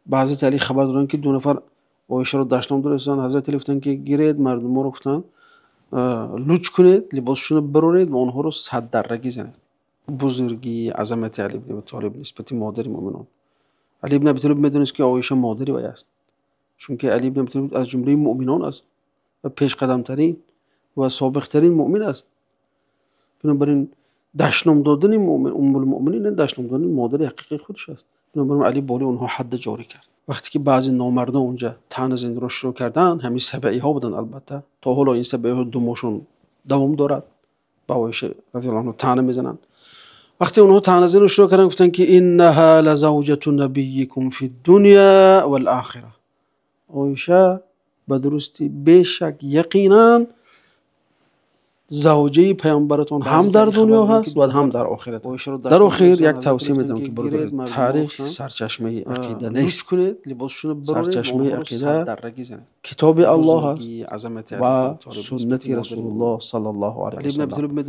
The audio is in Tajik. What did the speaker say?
Ба Ҳазрати Алӣ хабар доданд, ки ду нафар Оишаро дашном доданд. Ҳазрати Алӣ гуфтанд, ки гиред мардумро, гуфтанд, луч кунед, либосашонро бароред ва онҳоро 100 дарра занед. Бузургии азамати Алӣ ибни Абӣ Толиб нисбати модари мӯъминон. Алӣ ибни Абӣ Толиб медонист, ки Оиша модари вай аст. Чунки Алӣ ибни Абӣ Толиб аз ҷумлаи мӯъминон аст ва пешқадамтарин ва собиқтарин мӯъмин аст. Бинобар ин дашном додани Уммул-мӯъминин дашном додани модари ҳақиқии худаш аст. Бинобар ин Алӣ болои онҳо ҳад ҷорӣ кард. Вақте ки баъзе номардон онҷо таъна заданро шурӯъ карданд, ҳамин сабъиҳо буданд албатта. То ҳол ин сабъиҳо думашон давом дорад. Ба Оиша розияллоҳу анҳо таъна мезананд. Вақте онҳо таъна заданро шурӯъ карданд, гуфтанд, ки иннаҳа лазавҷату набиййикум фид-дунё вал-охира. Оиша ба дурустӣ бешак яқинан завҷаи паёмбаратон ҳам дар дунё ҳаст ва ҳам дар охират. Дар охир як тавсия медиҳам, ки бародарон, таърих сарчашмаи ақида нест. Сарчашмаи ақида Китоби Аллоҳ аст ва суннати Расулуллоҳ саллаллоҳу алайҳи васаллам.